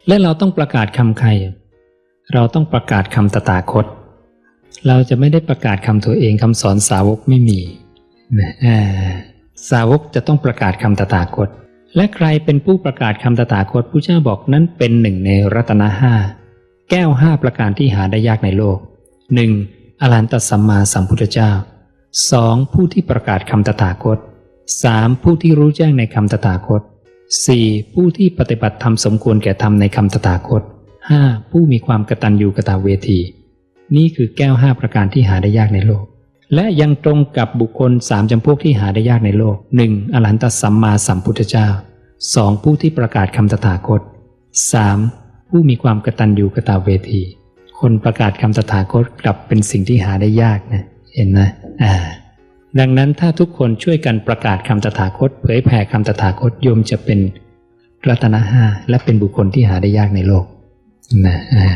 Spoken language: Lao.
ແລະ ເຮົາຕ້ອງປະກາດຄຳໃຄ? ເຮົາຕ້ອງປະກາດຄຳຕະຖາຄົດ. ເຮົາຈະໄມ່ໄດ້ປະກາດຄຳຕົວເອງ, ຄຳສອນສາວົກໄມ່ມີນະ. ອາ ສາວົກຈະຕ້ອງປະກາດຄຳຕະຖາຄົດ. ແລະ ໃຄເປັນຜູ້ປະກາດຄຳຕະຖາຄົດ? ພະເຈົ້າບອກ ນັ້ນເປັນໜຶ່ງໃນລັດຕະນະຫ້າ, ແກ້ວຫ້າປະການທີ່ຫາໄດ້ຍາກໃນໂລກ. ໜຶ່ງ ອະລະຫັນຕະສຳມາສຳພຸດທະເຈົ້າ. ສອງ ຜູ້ທີ່ປະກາດຄຳຕະຖາຄົດ. ສາມ ຜູ້ທີ່ຮູ້ແຈ້ງໃນຄຳຕະຖາຄົດ. ສີ່ ຜູ້ທີ່ປະຕິບັດທຳສົມຄວນແກ່ທຳໃນຄຳຕະຖາຄົດ. ຫ້າ ຜູ້ມີຄວາມກະຕັນຍູກະຕະເວທີ. ນີ້ຄືແກ້ວຫ້າປະການທີ່ຫາໄດ້ຍາກໃນໂລກ ແລະ ຍັງຕົງກັບບຸກຄົນສາມຈຳພວກທີ່ຫາໄດ້ຍາກໃນໂລກ. ໜຶ່ງ ອະລະຫັນຕະສຳມາສຳພຸດທະເຈົ້າ. ສອງ ຜູ້ທີ່ປະກາດຄຳຕະຖາຄົດ. ສາມ ຜູ້ມີຄວາມກະຕັນຍູກະຕະເວທີ. ຄົນປະກາດຄຳຕະຖາຄົດກັບເປັນສິ່ງທີ່ຫາໄດ້ຍາກນະ, ເຫັນນະ? ອາ ດັ່ງນັ້ນ ຖ້າທຸກຄົນຊ່ວຍກັນປະກາດຄຳຕະຖາຄົດ, ເຜີຍແຜ່ຄຳຕະຖາຄົດ, ໂຍມຈະເປັນລັດຕະນະຫ້າ ແລະ ເປັນບຸກຄົນທີ່ຫາໄດ້ຍາກໃນໂລກນະ. ອາ